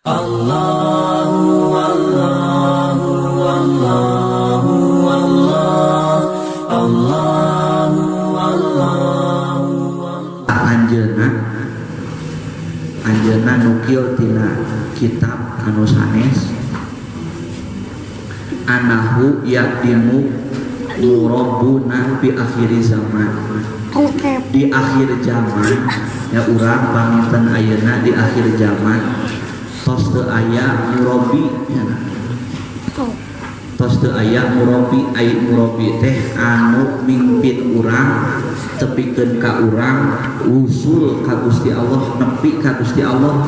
Allahu Allahu Allahu Allah Allahu Allahu. Anjeunna anjeunna nukil tina kitab anu sanes anahu yaqdimu murabbuna bi akhir zaman, di akhir zaman ya, urang panginten ayeuna di akhir zaman tos teu aya murabbi ya. Tos teu aya murabbi, ai murabbi teh anu mimpin urang tepikeun ka urang usul ka Gusti Allah, nepi ka Gusti Allah,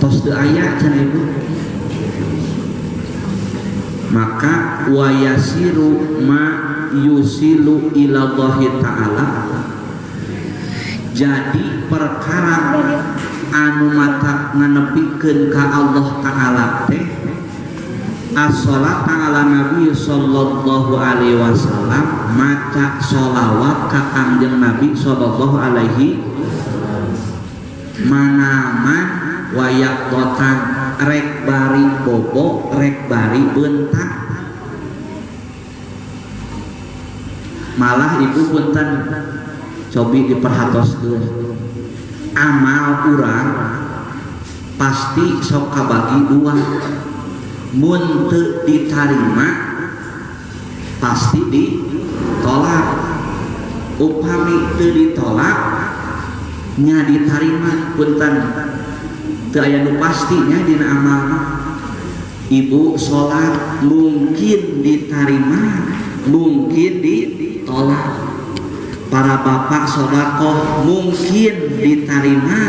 tos teu aya cenah ibu. Maka wayasiru ma yusilu ilallahi ta'ala, jadi perkara anu mata nganepikeun ka Allah ta'ala teh as-salat ala Nabi sallallahu alaihi wasallam, maca sholawat ka Kangjeng Nabi sallallahu alaihi manaman wayaqdatan, rek bari bobo rek bari beuntak. Malah ibu punten cobi diperhatoskeun, amal urang pasti sok kabagi dua, mun teu ditarima pasti ditolak, upami teu ditolak nya ditarima. Punten teu aya nu pastinya dina amal mah. Ibu salat mungkin diterima mungkin ditolak, para bapak sodakoh mungkin diterima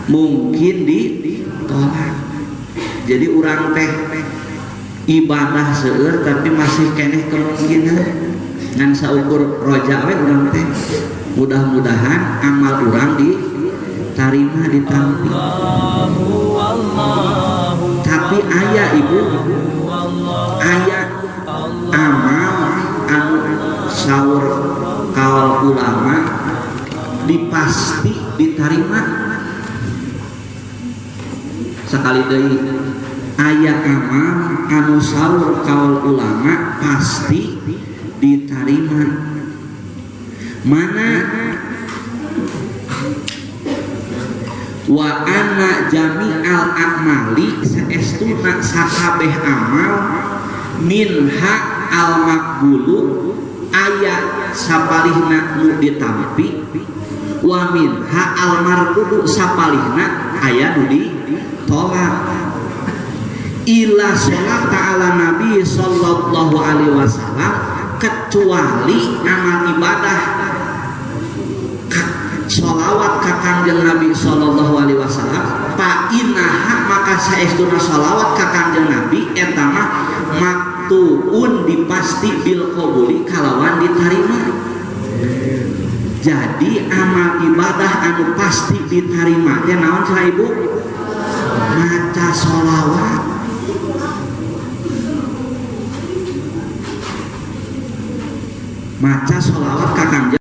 mungkin ditolak. Jadi urang teh ibadah seueur tapi masih keneh kemungkinan ngan saukur roja we urang teh, mudah-mudahan amal urang ditarima, ditampi. Tapi aya ibu, aya amal anu saur kaul ulama dipasti diterima. Sekali deui, aya amal anu saur kaul ulama pasti diterima, mana wa anna jami'al a'mali, saestuna sakabeh amal, minha al maqbulu, aya sapalihna nu ditampi, wa minha al mardudu, sapalihna aya nu ditolak, illa sholat ala nabi sallallahu alaihi wasallam, kecuali amal ibadah sholawat ka Kangjeng Nabi sallallahu alaihi wasallam, fa innaha, maka saestuna sholawat ka Kangjeng Nabi eta mah maktuun, dipasti, bil qabuli, kalawan ditarima. Jadi amal ibadah anu pasti ditarima teh naon cenah ibu? Maca sholawat. Maca sholawat ka Kangjeng